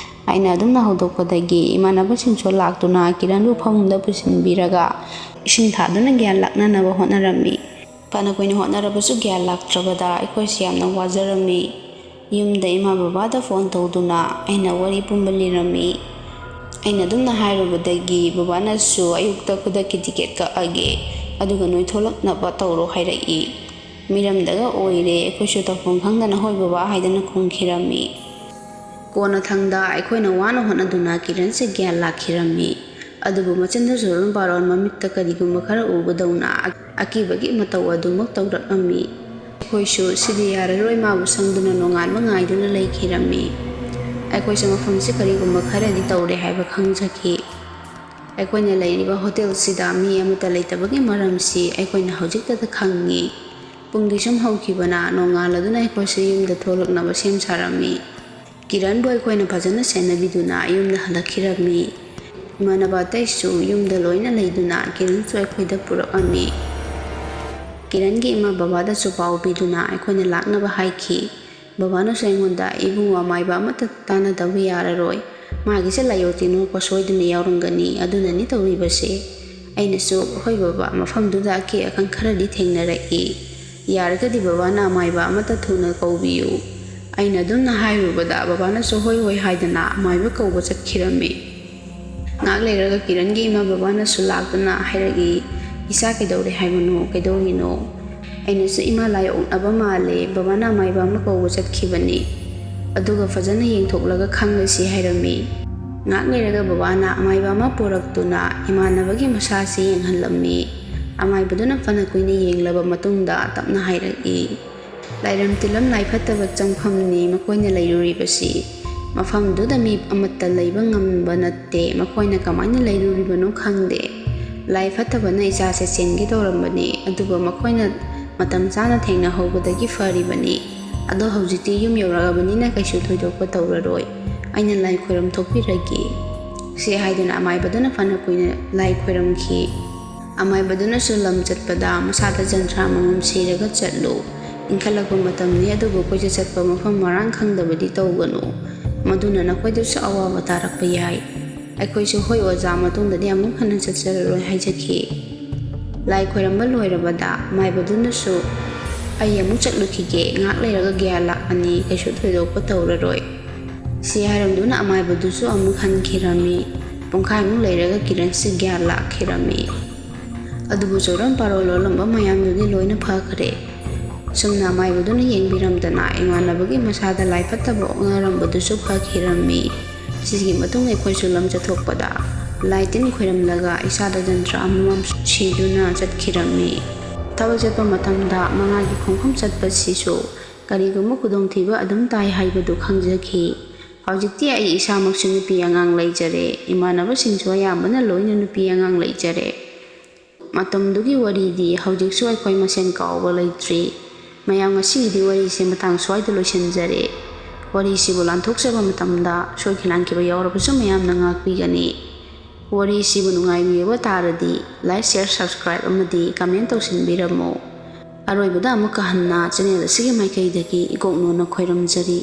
ꯑꯩꯅ ꯑꯗꯨꯝꯅ ꯍꯧꯗꯣꯛꯄꯗꯒꯤ ꯏꯃꯥꯟꯅꯕꯁꯤꯡꯁꯨ ꯂꯥꯛꯇꯨꯅ ꯀꯤꯔꯟꯕꯨ ꯐꯃꯨꯡꯗ ꯄꯨꯁꯤꯟꯕꯤꯔꯒ ꯏꯁꯤꯡ ꯊꯥꯗꯨꯅ ꯒ꯭ꯌꯥꯟ ꯂꯥꯛꯅꯅꯕ ꯍꯣꯠꯅꯔꯝꯃꯤ꯫ ꯐꯅ ꯀꯨꯏꯅ ꯍꯣꯠꯅꯔꯕꯁꯨ ꯒ꯭ꯌꯥꯟ ꯂꯥꯛꯇ꯭ꯔꯕꯗ ꯑꯩꯈꯣꯏꯁꯦ ꯌꯥꯝꯅ ꯋꯥꯖꯔꯝꯃꯤ꯫ ꯌꯨꯝꯗ ꯏꯃꯥ ꯕꯕꯥꯗ phone ꯇꯧꯗꯨꯅ ꯑꯩꯅ ꯋꯥꯔꯤ ꯄꯨꯝꯕ ꯂꯤꯔꯝꯃꯤ꯫ ꯑꯩꯅ ꯑꯗꯨꯝꯅ ꯍꯥꯏꯔꯨꯕꯗꯒꯤ ꯕꯕꯥꯅꯁꯨ "ꯑꯌꯨꯛꯇ ꯈꯨꯗꯛꯀꯤ ticket ꯀꯛꯑꯒꯦ, ꯑꯗꯨꯒ ꯅꯣꯏ ꯊꯣꯛꯂꯛꯅꯕ ꯇꯧꯔꯣ" ꯍꯥꯏꯔꯛꯏ꯫ ꯃꯤꯔꯝꯗꯒ ꯑꯣꯏꯔꯦ, ꯑꯩꯈꯣꯏꯁꯨ ꯇꯧꯐꯝ ꯈꯪꯗꯅ "ꯍꯣꯏ ꯕꯕꯥ" ꯍꯥꯏꯗꯅ ꯈꯨꯝꯈꯤꯔꯝꯃꯤ꯫ ꯀꯣꯟꯅꯊꯪꯗ ꯑꯩꯈꯣꯏꯅ ꯋꯥꯅ ꯍꯣꯠꯅꯗꯨꯅ ꯀꯤꯔꯟꯁꯦ ꯒ꯭ꯌꯥꯟ ꯂꯥꯛꯈꯤꯔꯝꯃꯤ꯫ ꯑꯗꯨꯕꯨ ꯃꯆꯤꯟꯗ ꯆꯣꯏꯔꯣꯟ ꯄꯥꯔꯣꯟ, ꯃꯃꯤꯠꯇ ꯀꯔꯤꯒꯨꯝꯕ ꯈꯔ ꯎꯕꯗꯧꯅ ꯑꯀꯤꯕꯒꯤ ꯃꯇꯧ ꯑꯗꯨꯃꯛ ꯇꯧꯔꯛꯂꯝꯃꯤ꯫ ꯑꯩꯈꯣꯏꯁꯨ ꯁꯤꯗꯤ ꯌꯥꯔꯔꯣꯏ, ꯃꯥꯕꯨ ꯁꯪꯗꯨꯅ ꯅꯣꯡꯉꯥꯟꯕ ꯉꯥꯏꯗꯨꯅ ꯂꯩꯈꯤꯔꯝꯃꯤ꯫ ꯑꯩꯈꯣꯏꯁꯨ ꯃꯐꯝꯁꯤ ꯀꯔꯤꯒꯨꯝꯕ ꯈꯔꯗꯤ ꯇꯧꯔꯦ ꯍꯥꯏꯕ ꯈꯪꯖꯈꯤ꯫ ꯑꯩꯈꯣꯏꯅ ꯂꯩꯔꯤꯕ ꯍꯣꯇꯦꯜꯁꯤꯗ ꯃꯤ ꯑꯃꯠꯇ ꯂꯩꯇꯕꯒꯤ ꯃꯔꯝꯁꯤ ꯑꯩꯈꯣꯏꯅ ꯍꯧꯖꯤꯛꯇꯗ ꯈꯪꯉꯤ꯫ ꯄꯨꯡꯗꯤ ꯁꯨꯝ ꯍꯧꯈꯤꯕꯅ ꯅꯣꯡꯉꯥꯜꯂꯗꯨꯅ ꯑꯩꯈꯣꯏꯁꯨ ꯌꯨꯝꯗ ꯊꯣꯛꯂꯛꯅꯕ ꯁꯦꯝ ꯁꯥꯔꯝꯃꯤ꯫ ꯀꯤꯔꯟꯕꯨ ꯑꯩꯈꯣꯏꯅ ꯐꯖꯅ ꯁꯦꯟꯅꯕꯤꯗꯨꯅ ꯌꯨꯝꯗ ꯍꯜꯂꯛꯈꯤꯔꯝꯃꯤ꯫ ꯏꯃꯥꯟꯅꯕ ꯑꯇꯩꯁꯨ ꯌꯨꯝꯗ ꯂꯣꯏꯅ ꯂꯩꯗꯨꯅ ꯀꯤꯔꯟꯁꯨ ꯑꯩꯈꯣꯏꯗ ꯄꯨꯔꯛꯑꯝꯃꯤ꯫ ꯀꯤꯔꯟꯒꯤ ꯏꯃꯥ ꯕꯕꯥꯗꯁꯨ ꯄꯥꯎ ꯄꯤꯗꯨꯅ ꯑꯩꯈꯣꯏꯅ ꯂꯥꯛꯅꯕ ꯍꯥꯏꯈꯤ꯫ ꯕꯕꯥꯅꯁꯨ ꯑꯩꯉꯣꯟꯗ, "ꯏꯕꯨꯡꯉꯣ, ꯑꯃꯥꯏꯕ ꯑꯃꯠꯇ ꯇꯥꯟꯅꯗꯕ ꯌꯥꯔꯔꯣꯏ꯫ ꯃꯥꯒꯤꯁꯦ ꯂꯥꯏꯑꯣ ꯇꯤꯟꯅꯣꯛꯄ ꯁꯣꯏꯗꯅ ꯌꯥꯎꯔꯝꯒꯅꯤ, ꯑꯗꯨꯅꯅꯤ ꯇꯧꯔꯤꯕꯁꯦ꯫" ꯑꯩꯅꯁꯨ, "ꯍꯣꯏ ꯕꯕꯥ, ꯃꯐꯝꯗꯨꯗ ꯑꯀꯤ ꯑꯈꯪ ꯈꯔꯗꯤ ꯊꯦꯡꯅꯔꯛꯏ꯫ ꯌꯥꯔꯒꯗꯤ ꯕꯕꯥꯅ ꯑꯃꯥꯏꯕ ꯑꯃꯠꯇ ꯊꯨꯅ ꯀꯧꯕꯤꯌꯨ꯫" ꯑꯩꯅ ꯑꯗꯨꯝꯅ ꯍꯥꯏꯔꯨꯕꯗ ꯕꯕꯥꯅꯁꯨ ꯍꯣꯏ ꯍꯣꯏ ꯍꯥꯏꯗꯅ ꯑꯃꯥꯏꯕ ꯀꯧꯕ ꯆꯠꯈꯤꯔꯝꯃꯤ꯫ ꯉꯥꯏꯍꯥꯛ ꯂꯩꯔꯒ ꯀꯤꯔꯟꯒꯤ ꯏꯃꯥ ꯕꯕꯥꯅꯁꯨ ꯂꯥꯛꯇꯨꯅ ꯍꯥꯏꯔꯛꯏ, "ꯏꯆꯥ ꯀꯩꯗꯧꯔꯦ ꯍꯥꯏꯕꯅꯣ? ꯀꯩꯗꯧꯔꯤꯅꯣ?" ꯑꯩꯅꯁꯨ, "ꯏꯃꯥ ꯂꯥꯏ ꯑꯣꯛꯅꯕ ꯃꯥꯜꯂꯦ, ꯕꯕꯥꯅ ꯑꯃꯥꯏꯕ ꯑꯃ ꯀꯧꯕ ꯆꯠꯈꯤꯕꯅꯤ꯫ ꯑꯗꯨꯒ ꯐꯖꯅ ꯌꯦꯡꯊꯣꯛꯂꯒ ꯈꯪꯂꯁꯤ," ꯍꯥꯏꯔꯝꯃꯤ꯫ ꯉꯥꯏꯍꯥꯛ ꯂꯩꯔꯒ ꯕꯕꯥꯅ ꯑꯃꯥꯏꯕ ꯑꯃ ꯄꯨꯔꯛꯇꯨꯅ ꯏꯃꯥꯟꯅꯕꯒꯤ ꯃꯁꯥꯁꯤ ꯌꯦꯡꯍꯜꯂꯝꯃꯤ꯫ ꯑꯃꯥꯏꯕꯗꯨꯅ ꯐꯅ ꯀꯨꯏꯅ ꯌꯦꯡꯂꯕ ꯃꯇꯨꯡꯗ ꯇꯞꯅ ꯍꯥꯏꯔꯛꯏ, "ꯂꯥꯏꯔꯝ ꯇꯤꯜꯂꯝ ꯂꯥꯏ ꯐꯠꯇꯕ ꯆꯪꯐꯝꯅꯤ ꯃꯈꯣꯏꯅ ꯂꯩꯔꯨꯔꯤꯕꯁꯤ꯫ ꯃꯐꯝꯗꯨꯗ ꯃꯤ ꯑꯃꯠꯇ ꯂꯩꯕ ꯉꯝꯕ ꯅꯠꯇꯦ꯫ ꯃꯈꯣꯏꯅ ꯀꯃꯥꯏꯅ ꯂꯩꯔꯨꯔꯤꯕꯅꯣ ꯈꯪꯗꯦ꯫ ꯂꯥꯏ ꯐꯠꯇꯕꯅ ꯏꯆꯥꯁꯦ ꯆꯦꯟꯒꯦ ꯇꯧꯔꯝꯕꯅꯤ, ꯑꯗꯨꯕꯨ ꯃꯈꯣꯏꯅ ꯃꯇꯝ ꯆꯥꯅ ꯊꯦꯡꯅꯍꯧꯕꯗꯒꯤ ꯐꯔꯤꯕꯅꯤ꯫ ꯑꯗꯣ ꯍꯧꯖꯤꯛꯇꯤ ꯌꯨꯝ ꯌꯧꯔꯛꯑꯕꯅꯤꯅ ꯀꯩꯁꯨ ꯊꯣꯏꯗꯣꯛꯄ ꯇꯧꯔꯔꯣꯏ꯫ ꯑꯩꯅ ꯂꯥꯏ ꯈꯣꯏꯔꯝ ꯊꯣꯛꯄꯤꯔꯒꯦ," ꯁꯤ ꯍꯥꯏꯗꯨꯅ ꯑꯃꯥꯏꯕꯗꯨꯅ ꯐꯅ ꯀꯨꯏꯅ ꯂꯥꯏ ꯈꯣꯏꯔꯝꯈꯤ꯫ ꯑꯃꯥꯏꯕꯗꯨꯅꯁꯨ ꯂꯝ ꯆꯠꯄꯗ ꯃꯁꯥꯗ ꯖꯟꯇ꯭ꯔ ꯑꯃꯃꯝ ꯁꯤꯔꯒ ꯆꯠꯂꯨ꯫ ꯏꯪꯈꯠꯂꯛꯄ ꯃꯇꯝꯅꯤ, ꯑꯗꯨꯕꯨ ꯀꯣꯏꯆꯠ ꯆꯠꯄ ꯃꯐꯝ ꯃꯔꯥꯡ ꯈꯪꯗꯕꯗꯤ ꯇꯧꯒꯅꯨ꯫ ꯃꯗꯨꯅ ꯅꯈꯣꯏꯗꯁꯨ ꯑꯋꯥꯕ ꯇꯥꯔꯛꯄ ꯌꯥꯏ꯫ ꯑꯩꯈꯣꯏꯁꯨ "ꯍꯣꯏ ꯑꯣꯖꯥ, ꯃꯇꯨꯡꯗꯗꯤ ꯑꯃꯨꯛ ꯍꯟꯅ ꯆꯠꯆꯔꯔꯣꯏ" ꯍꯥꯏꯖꯈꯤ꯫ ꯂꯥꯏ ꯈꯣꯏꯔꯝꯕ ꯂꯣꯏꯔꯕꯗ ꯑꯃꯥꯏꯕꯗꯨꯅꯁꯨ, "ꯑꯩ ꯑꯃꯨꯛ ꯆꯠꯂꯨꯈꯤꯒꯦ, ꯉꯥꯏꯍꯥꯛ ꯂꯩꯔꯒ ꯒ꯭ꯌꯥꯟ ꯂꯥꯛꯀꯅꯤ, ꯀꯩꯁꯨ ꯊꯣꯏꯗꯣꯛꯄ ꯇꯧꯔꯔꯣꯏ" ꯁꯤ ꯍꯥꯏꯔꯝꯗꯨꯅ ꯑꯃꯥꯏꯕꯗꯨꯁꯨ ꯑꯃꯨꯛ ꯍꯟꯈꯤꯔꯝꯃꯤ꯫ ꯄꯨꯡꯈꯥꯏꯃꯨꯛ ꯂꯩꯔꯒ ꯀꯤꯔꯟꯁꯤ ꯒ꯭ꯌꯥꯟ ꯂꯥꯛꯈꯤꯔꯝꯃꯤ꯫ ꯑꯗꯨꯕꯨ ꯆꯧꯔꯝ ꯄꯥꯔꯣ ꯂꯣꯜꯂꯝꯕ ꯃꯌꯥꯝꯗꯨꯗꯤ ꯂꯣꯏꯅ ꯐꯈ꯭ꯔꯦ꯫ ꯁꯨꯝꯅ ꯑꯃꯥꯏꯕꯗꯨꯅ ꯌꯦꯡꯕꯤꯔꯝꯗꯅ ꯏꯃꯥꯟꯅꯕꯒꯤ ꯃꯁꯥꯗ ꯂꯥꯏ ꯐꯠꯇꯕ ꯑꯣꯛꯅꯔꯝꯕꯗꯨꯁꯨ ꯐꯈꯤꯔꯝꯃꯤ꯫ ꯁꯤꯒꯤ ꯃꯇꯨꯡ ꯑꯩꯈꯣꯏꯁꯨ ꯂꯝ ꯆꯠꯊꯣꯛꯄꯗ ꯂꯥꯏ ꯇꯤꯟ ꯈꯣꯏꯔꯝꯂꯒ ꯏꯁꯥꯗ ꯖꯟꯇ꯭ꯔ ꯑꯃꯃꯝ ꯁꯤꯗꯨꯅ ꯆꯠꯈꯤꯔꯝꯃꯤ꯫ ꯊꯕꯛ ꯆꯠꯄ ꯃꯇꯝꯗ ꯃꯉꯥꯒꯤ ꯈꯣꯡꯐꯝ ꯆꯠꯄꯁꯤꯁꯨ ꯀꯔꯤꯒꯨꯝꯕ ꯈꯨꯗꯣꯡꯊꯤꯕ ꯑꯗꯨꯝ ꯇꯥꯏ ꯍꯥꯏꯕꯗꯨ ꯈꯪꯖꯈꯤ꯫ ꯍꯧꯖꯤꯛꯇꯤ ꯑꯩ ꯏꯁꯥꯃꯛꯁꯨ ꯅꯨꯄꯤ ꯑꯉꯥꯡ ꯂꯩꯖꯔꯦ, ꯏꯃꯥꯟꯅꯕꯁꯤꯡꯁꯨ ꯑꯌꯥꯝꯕꯅ ꯂꯣꯏꯅ ꯅꯨꯄꯤ ꯑꯉꯥꯡ ꯂꯩꯖꯔꯦ꯫ ꯃꯇꯝꯗꯨꯒꯤ ꯋꯥꯔꯤꯗꯤ ꯍꯧꯖꯤꯛꯁꯨ ꯑꯩꯈꯣꯏ ꯃꯁꯦꯟ ꯀꯥꯎꯕ ꯂꯩꯇ꯭ꯔꯤ꯫ ꯃꯌꯥꯝ, ꯉꯁꯤꯒꯤꯗꯤ ꯋꯥꯔꯤꯁꯦ ꯃꯇꯥꯡ ꯁ꯭ꯋꯥꯏꯗ ꯂꯣꯏꯁꯤꯟꯖꯔꯦ꯫ ꯋꯥꯔꯤꯁꯤꯕꯨ ꯂꯥꯟꯊꯣꯛꯆꯕ ꯃꯇꯝꯗ ꯁꯣꯏꯈꯤ ꯂꯥꯟꯈꯤꯕ ꯌꯥꯎꯔꯕꯁꯨ ꯃꯌꯥꯝꯅ ꯉꯥꯛꯄꯤꯒꯅꯤ꯫ ꯋꯥꯔꯤꯁꯤꯕꯨ ꯅꯨꯡꯉꯥꯏꯕꯤꯔꯕ ꯇꯥꯔꯗꯤ like, share, subscribe ꯑꯃꯗꯤ comment ꯇꯧꯁꯤꯟꯕꯤꯔꯝꯃꯨ꯫ ꯑꯔꯣꯏꯕꯗ ꯑꯃꯨꯛꯀ ꯍꯟꯅ channel ꯑꯁꯤꯒꯤ ꯃꯥꯏꯀꯩꯗꯒꯤ ꯏꯀꯣꯛꯅꯣꯅ ꯈꯣꯏꯔꯝꯖꯔꯤ꯫